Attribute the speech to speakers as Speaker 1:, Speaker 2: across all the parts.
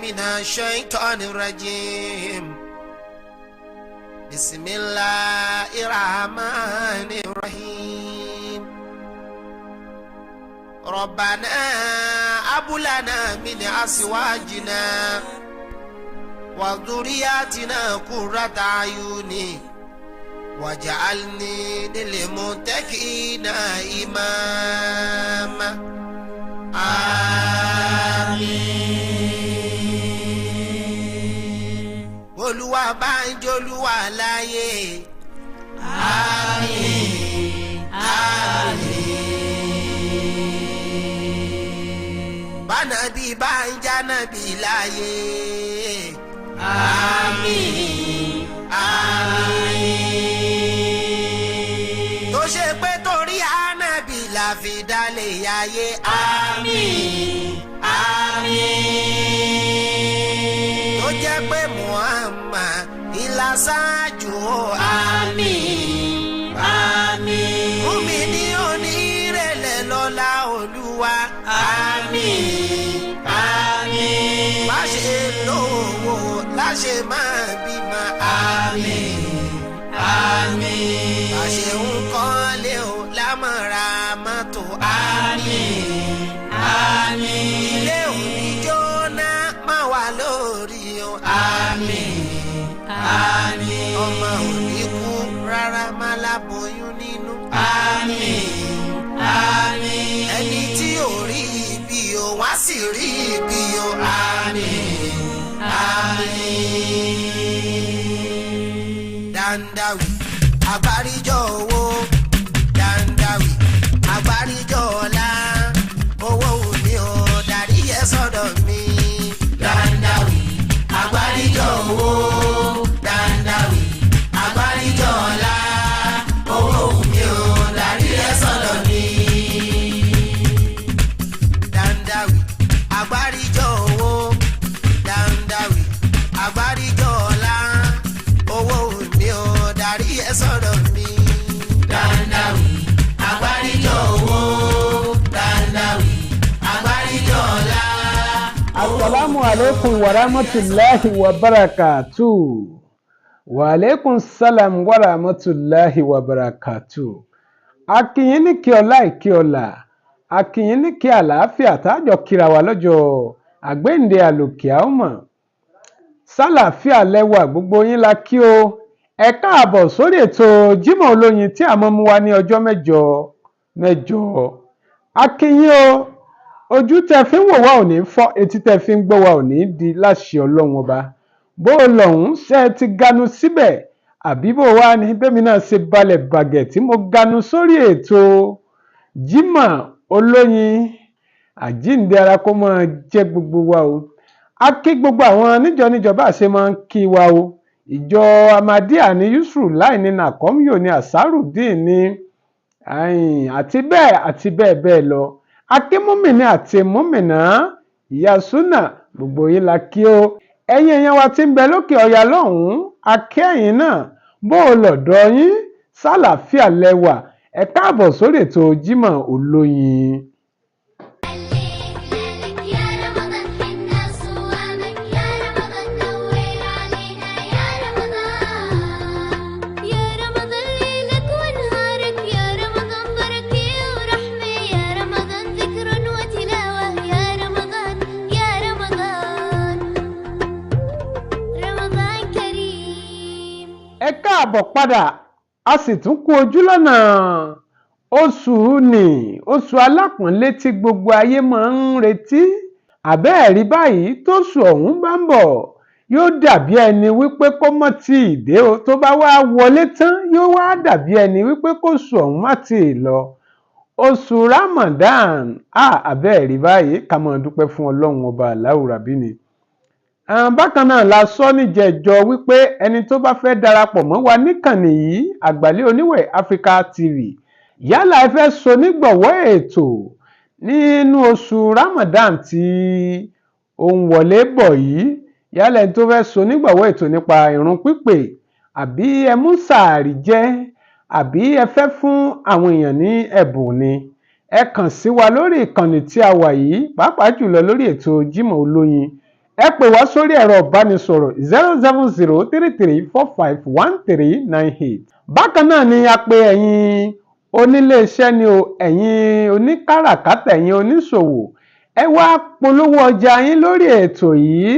Speaker 1: من الشيطان الرجيم بسم الله الرحمن الرحيم ربنا هب لنا من أزواجنا وذرياتنا قرة أعين واجعلني للمتقين إماما Àmín. Olúwa bá ń jolúwa láyé. Àmín. Àmín. Bánàbí bá ń jánàbí láyé. Àmín. Àmín. Tó ṣe pé torí ànábì la fi dálé ayé. Àmín. Àmín. Tó jẹ́ pé Muhammad ìlà ṣáájú o. Àmín. Àmín. Fún mi ní onírẹ̀lẹ̀ lọ́lá Olúwa. Àmín. Àmín. Bá ṣe lówó láṣẹ máa bímọ. Àmín. Àmín. Bá ṣe ń kọ́lé o lámọ̀ra mọ́tò. Àmín. Àmín. Ilé òní jóná máa wà lórí o. Àmín. Àmín. Ọmọ òní kú rárá má láboyún nínú. Àmín. Àmín. Ẹni tí ò rí ibi o wá sì rí ibi o. Àmín. Àmín. Dandawi àgbáríjọ owó dandawi àgbáríjọ ọlá owó mi ò darí ẹ sọ́dọ̀ mi. Dandawi àgbáríjọ owó dandawi àgbáríjọ ọlá owó mi ò darí ẹ sọ́dọ̀ mi. Dandawi àgbáríjọ owó dandawi àgbáríjọ ọlá owó mi ò darí ẹ sọ́dọ̀ mi. Dandawi àgbáríjọ owó dandawi àgbáríjọ ọlá.
Speaker 2: Assalamu alaikum wa rahmatulahi wa barakatu. Wa alaikum salam wa rahmatulahi wa barakatu. A kí yín ní kí ọlá ìkí ọlà, a kí yín ní kí àlàáfíà tájọ kíra wa lọ́jọ́ àgbéǹde àlòkìá ọmọ. Sálàáfíà lẹ́wà gbogbo yín la kí o. Ẹ káàbọ̀ sórí ètò Jímọ̀ Olóyin tí a mọ́ mú wa ní ọjọ́ mẹ́jọ mẹ́jọ. A kí yín o, ojú tẹ fi ń wò wá ò ní fọ́, etí tẹ fi ń gbọ́ wá ò ní di láṣẹ Ọlọ́run Ọba. Bó o lọ̀hún ṣe é ti ganu síbẹ̀, àbí bó wá ní bẹ́mi náà ṣe balẹ̀ bàgẹ̀ tí mo ganu sórí ètò Jímọ̀ Olóyin. Àjíǹde ara kó máa jẹ́ gbogbo wa o. A kí gbogbo àwọn níjọ níjọ bá a ṣe máa ń kí wa o. Ìjọ Ahmadiyya ní Yusuf Lai ní Nakomyo ní Asarudeen ní àti bẹ́ẹ̀ àti bẹ́ẹ̀ bẹ́ẹ̀ lọ. Akímúmìnì àti múmìnà ìyá súnà gbogbo yín la kí o. Ẹ̀yin èèyàn wa tí ń bẹ lókè ọya lọ́hùn-ún, a kí ẹ̀yin náà. Bó o lọ̀dọ̀ yín, sálàáfíà lẹ́wà. Ẹ káàbọ̀ sórí ètò Jímọ̀ Olóyin.
Speaker 3: ليلك يا رمضان حنا صوامك يا رمضان نور علينا يا رمضان يا رمضان ليلك ونهارك يا رمضان بركة ورحمة يا رمضان ذكر وتلاوة يا رمضان يا رمضان رمضان كريم.
Speaker 2: Ẹ káàbọ̀ padà, a sì tún kú ojú lọ́nà oṣù ní oṣù alápọ̀nlé tí gbogbo ayé máa ń retí. Àbẹ́ẹ̀rí báyìí, tóṣù ọ̀hún bá ń bọ̀ yóò dàbí ẹni wípé kó mọ́ tí ì dé o. Tó bá wá wọlé tán, yóò wá dàbí ẹni wípé kóṣù ọ̀hún má tí ì lọ. Oṣù Ramadan, àbẹ́ẹ̀rí báyìí, ká máa dúpẹ́ fún Ọlọ́run Ọba aláwùrábí ni. Bákan náà la sọ níjẹ̀jọ wípé ẹni tó bá fẹ́ darapọ̀ mọ́ wa níkànnì yìí, Àgbàlẹ́ Oníwẹ̀ Africa TV, yálà ẹ fẹ́ ṣonígbọ̀wọ́ ètò nínú oṣù Ramadan tí ó ń wọlé bọ̀ yìí, yálà ẹni tó fẹ́ ṣonígbọ̀wọ́ ètò nípa ìrun pípè, àbí ẹ mú sàárì jẹ, àbí ẹ fẹ́ fún àwọn èèyàn ní ẹ̀bùn ni, ẹ kàn sí wa lórí ìkànnì tí a wà yìí, pàápàá jùlọ lórí ètò Jímọ̀ Olóyin. Ẹ pè wá sórí ẹ̀rọ ìbánisọ̀rọ̀ 07033451398. Bákan náà ni a pe ẹ̀yin oníléeṣẹ́ ni o, ẹ̀yin oníkàràkátà, ẹ̀yin oníṣòwò, ẹ wá polówó ọjà yín lórí ètò yìí.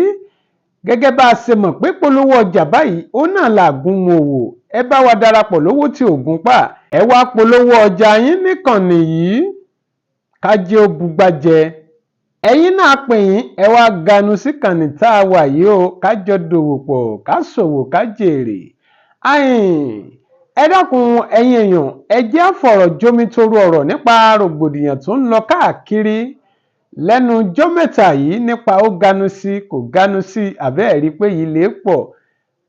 Speaker 2: Gẹ́gẹ́ bá a ṣe mọ̀ pé polówó ọjà báyìí ó náà làgúnmu òwò, ẹ bá wa darapọ̀ lówó tí ògùn pa. Ẹ wá polówó ọjà yín níkànnì yìí, kájé ó bugbájẹ. Ẹ̀yin náà pè yín, ẹ wá ganu síkànnì tá a wà yìí o, ká jọ dòwò pọ̀, ká ṣòwò, ká jèrè. Àìn, ẹ dákun, ẹ̀yin èèyàn, ẹ jẹ́ á fọ̀rọ̀ jomitoro ọ̀rọ̀ nípa rògbòdìyàn tó ń lọ káàkiri lẹ́nu ọjọ́ mẹ́ta yìí, nípa ó ganu sí, kò ganu sí, àbẹ́ẹ̀ rí i pé yìí lè pọ̀.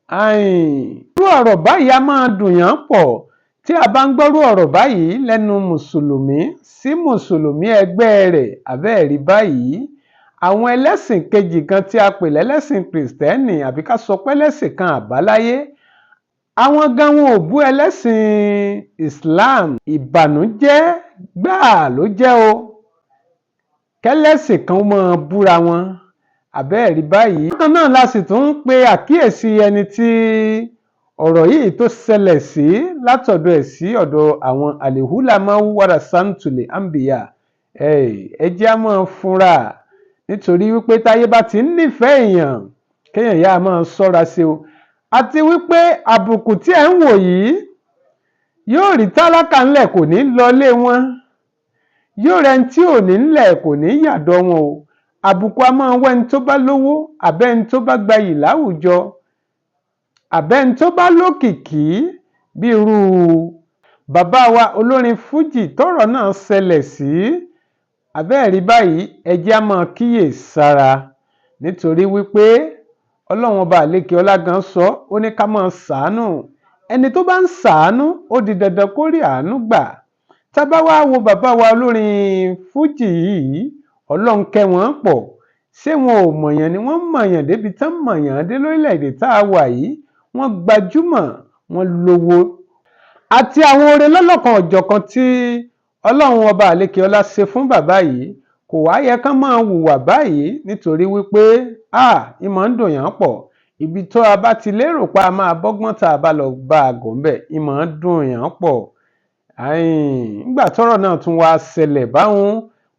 Speaker 2: Àìn, irú ọ̀rọ̀ báyìí á máa dùn yàn pọ̀ tí a bá ń gbọ́rú ọ̀rọ̀ báyìí lẹ́nu mùsùlùmí sí mùsùlùmí ẹgbẹ́ rẹ̀. Àbẹ́ẹ̀ rí báyìí, àwọn ẹlẹ́sìn kejì kan tí a pè lẹ́lẹ́sìn kìrìsìtẹ́nì, àbí ká sọ pé ẹlẹ́sìn kan àbáláyé, àwọn gan wọn ò bú ẹlẹ́sìn Islam. Ìbànújẹ́ gbáà ló jẹ́ o kẹ́lẹ́sìn kan máa búra wọn. Àbẹ́ẹ̀ rí báyìí. Bákan náà la sì tún ń pe àkíyèsí ẹni tí ọ̀rọ̀ yìí tó ṣẹlẹ̀ sí látọ̀dọ̀ ẹ̀ sí ọ̀dọ̀ àwọn alihulamawu warasantul anbiya. Ẹ jẹ́ á máa fúnra, nítorí wípé táyé bá ti ń nífẹ̀ẹ́ èèyàn, kéèyàn yáa máa ṣọ́ra sí o. Àti wípé àbùkù tí ẹ̀ ń wò yìí yóò rí tálákà ńlẹ̀, kò ní lọlé wọn, yóò rẹni tí ò ní ńlẹ̀, kò ní yàdọ̀ wọn o. Àbùkù a máa wẹ́ni tó bá lówó, àbẹ́ni tó bá gbayì láwùjọ, àbẹ́ni tó bá lókìkí, bí irú bàbá wa olórin fújì tọ́rọ̀ náà ṣẹlẹ̀ sí. Àbẹ́ẹ̀ rí báyìí. Ẹ jẹ́ á máa kíyè sára, nítorí wípé Ọlọ́run Ọba àlékè ọlá gan sọ ó ní ká máa ṣàánú. Ẹni tó bá ń ṣàánú, ó di dandan kó rí àánú gbà. Tá a bá wá wo bàbá wa olórin fújì yìí, Ọlọ́run kẹ́ wọn pọ̀. Ṣé wọn ò mọ̀yàn ni? Wọ́n mọ̀yàn débi tán mọ̀yàn dé lórílẹ̀‐èdè tá a wà yìí. Wọ́n gbajúmọ̀, wọ́n lówó, àti àwọn oore lọ́lọ́kan ọ̀jọ̀kan tí Ọlọ́run Ọba àlékè ọlá ṣe fún bàbá yìí. Kò wá yẹ kán máa hùwà báyìí, nítorí wípé ìmọ̀ ń dùn yàn pọ̀. Ibi tó a bá ti lérò pa a máa bọ́gbọ́n, tá a bá lọ bá a gò ńbẹ̀, ìmọ̀ ń dùn yàn pọ̀. Nígbà tọ́rọ̀ náà tún wá ṣẹlẹ̀ báwọn,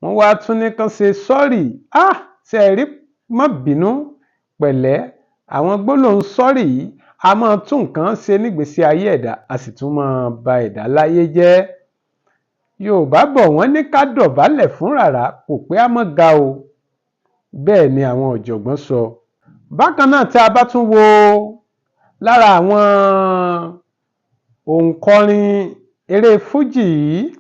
Speaker 2: wọ́n wá tún ní kán ṣe sorry. Ṣe é rí, má bínú, pẹ̀lẹ́, àwọn gbólóhùn sorry yìí a máa tún nǹkan ṣe nígbèésí ayé ẹ̀dá, a sì tún máa ba ẹ̀dá láyé jẹ́. Yorùbá bọ̀, wọ́n ní ká dọ̀bálẹ̀ fún ràrá kò pé á mọ́ ga o. Bẹ́ẹ̀ ni àwọn ọ̀jọ̀gbọ́n sọ. Bákan náà, tí a bá tún wo lára àwọn òǹkọrin eré fújì yìí,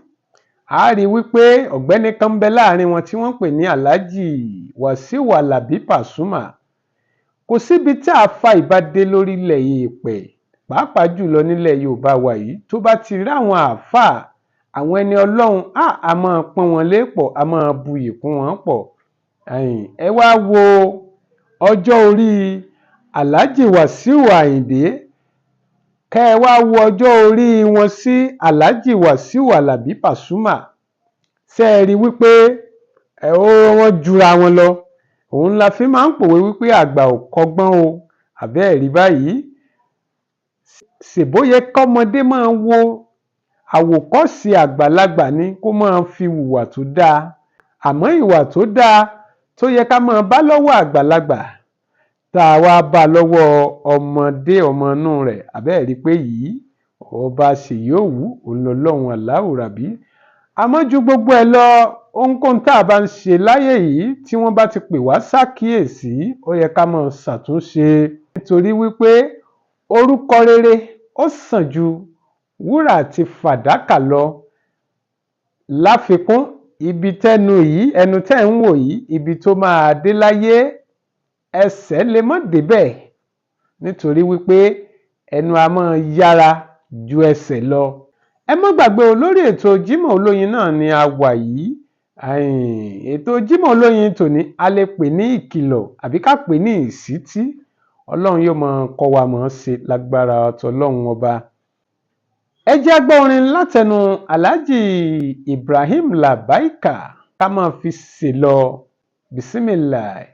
Speaker 2: a rí wípé ọ̀gbẹ́ni kan ń bẹ láàrin wọn tí wọ́n ń pè ní Alhaji Wasiu Alabi Pasuma. Kò síbi tí àáfàá ìbá dé lórílẹ̀ èèpẹ̀, pàápàá jùlọ nílẹ̀ Yorùbá wa yìí, tó bá ti rí àwọn àáfàá, àwọn ẹni Ọlọ́run, á máa pọ́n wọn lé pọ̀, á máa buyì kún wọn pọ̀. Ẹ wá wo ọjọ́ orí Alhaji Wasiu Ayinde, kẹ́ ẹ wá wo ọjọ́ orí wọn sí Alhaji Wasiu Alabi Pasuma. Ṣé ẹ rí wípé wọ́n jura wọn lọ? Òun la fi máa ń pòwe wípé àgbà ò kọ́gbọ́n o. Àbẹ́ẹ̀ rí báyìí, ṣèbó yẹ kọ́mọdé máa wo àwòkọ́ṣe àgbàlagbà ni, kó máa fi hùwà tó dáa. Àmọ́ ìwà tó dáa tó yẹ ká máa bá lọ́wọ́ àgbàlagbà, tá a wá bá lọ́wọ́ ọmọdé, ọmọ inú rẹ̀. Àbẹ́ẹ̀ rí pé yìí ọba ṣèyí òwú òun lọ́lọ́run aláwùrábí. Àmọ́ ju gbogbo ẹ̀ lọ, ohunkóhun tá a bá ń ṣe láyé yìí, tí wọ́n bá ti pè wá ṣàkíyèsí, ó yẹ ká máa ṣàtúnṣe, nítorí wípé orúkọ rere ó sàn ju wúrà àti fàdákà lọ. Láfikún, ibi tẹ́nu yìí, ẹnu tẹ́ ń wò yìí, ibi tó máa dé láyé, ẹsẹ̀ lè má débẹ̀, nítorí wípé ẹnu a máa yára ju ẹsẹ̀ lọ. Ẹ má gbàgbé o, lórí ètò Jímọ̀ Olóyin náà ni a wà yìí. Ètò Jímọ̀ Olóyin tòní, a lè pè ní ìkìlọ̀ àbí ká pè ní ìṣítí. Ọlọ́run yóò máa kọ́ wa mọ̀ ọ́n ṣe lágbára tọlọ́run Ọba. Ẹ jẹ́ á gbọ́ orin látẹnu Alhaji Ibrahim Labaika, ká máa fi ṣèlọ. Bisimilahi.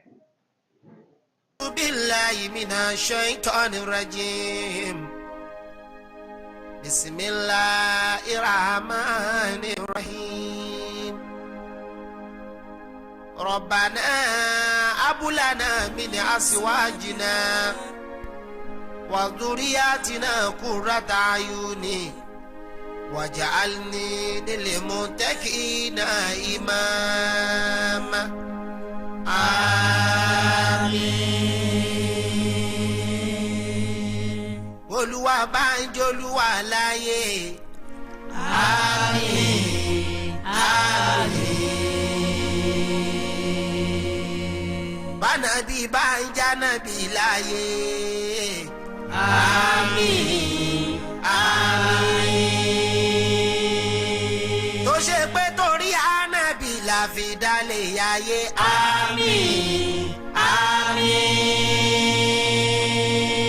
Speaker 1: بالله من الشيطان الرجيم بسم الله الرحمن الرحيم ربنا هب لنا من أزواجنا وذرياتنا قرة أعين واجعلني للمتقين إماما Àmín. Olúwa bá ń jolúwa láyé. Àmín. Àmín. Bánàbí bá ń jánàbí láyé. Àmín. Àmín. Tó ṣe pé torí ànábì la fi dálé ayé. Àmín. Àmín.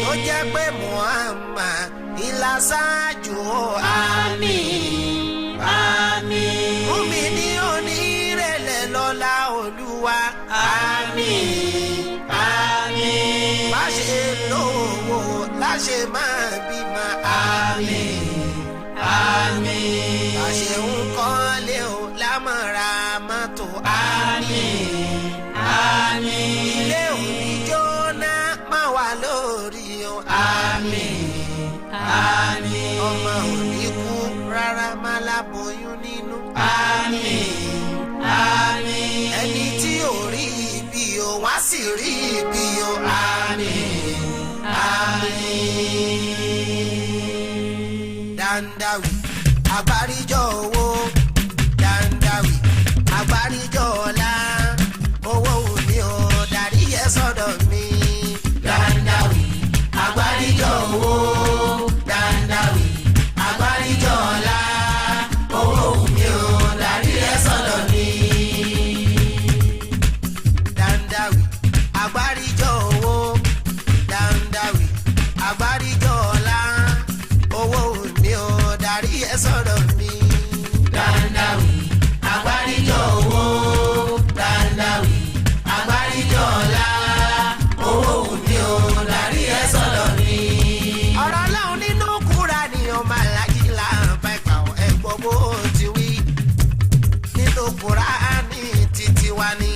Speaker 1: Tó jẹ́ pé Muhammad ìlà ṣáájú o. Àmín. Àmín. Fún mi ní onírẹ̀lẹ̀ lọ́lá Olúwa. Àmín. Àmín. Bá ṣe lówó láṣẹ máa bímọ. Àmín. Àmín. Bá ṣe ń kọ́lé o lámọ̀ra mọ́tò. Àmín. Àmín. Ilé òní jóná máa wà lórí o. Àmín. Àmín. Ọmọ òní kú rárá má láboyún nínú. Àmín. Àmín. Ẹni tí ò rí ibi o wá sì rí ibi o. Àmín. Àmín. Dandawi àgbáríjọ owó dandawi àgbáríjọ ọlá owó mi ò darí ẹ sọ́dọ̀ mi. Dandawi àgbáríjọ owó dandawi àgbáríjọ ọlá owó mi ò darí ẹ sọ́dọ̀ mi. Dandawi àgbáríjọ owó dandawi àgbáríjọ ọlá owó mi ò darí ẹ sọ́dọ̀ mi. Dandawi àgbáríjọ owó dandawi àgbáríjọ ọlá owó mi ò darí ẹ sọ́dọ̀ mi. Ọ̀rọ̀ Ọlọ́run nínú Kúránì ọmọ alájí là ń bá ẹ̀ka ẹ̀gbọ́n bó ti wí nínú Kúránì títí wa ni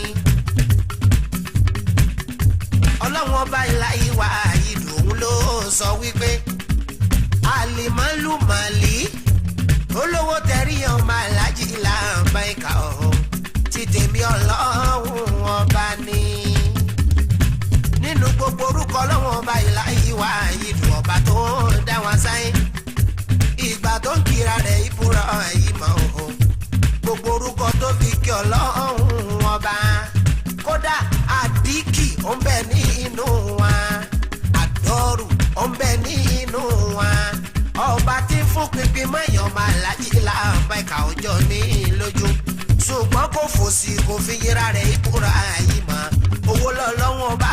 Speaker 1: ọlọ́run ọba ìlà ìwà ìdòun ló sọ wípé àlìmọ́lùmọ́lì olówó tẹ̀rí ọmọ aláàjì làǹbá ìkà ọ̀hún ti tèmi ọlọ́run ọba ni nínú gbogbo orúkọ ọlọ́run ọba ìlà ìwà ìdùn ọba tó ń dá wọn sáyé ìgbà tó ń kira rẹ̀ ìbúra ìmọ̀ ọ̀hún gbogbo orúkọ tó fi kí ọlọ́run ọba kódà àdìkì ó ń bẹ ní inú wa àdọ́rù ó ń bẹ ní inú wa ọba tí ń fún pínpín mọ́yàn máa lájí láàbá ìka ọjọ́ mi lójú ṣùgbọ́n kò fòsì kò fi yíra rẹ̀ ìbúra yìí mọ́ owó lọ́lọ́wọ́n bá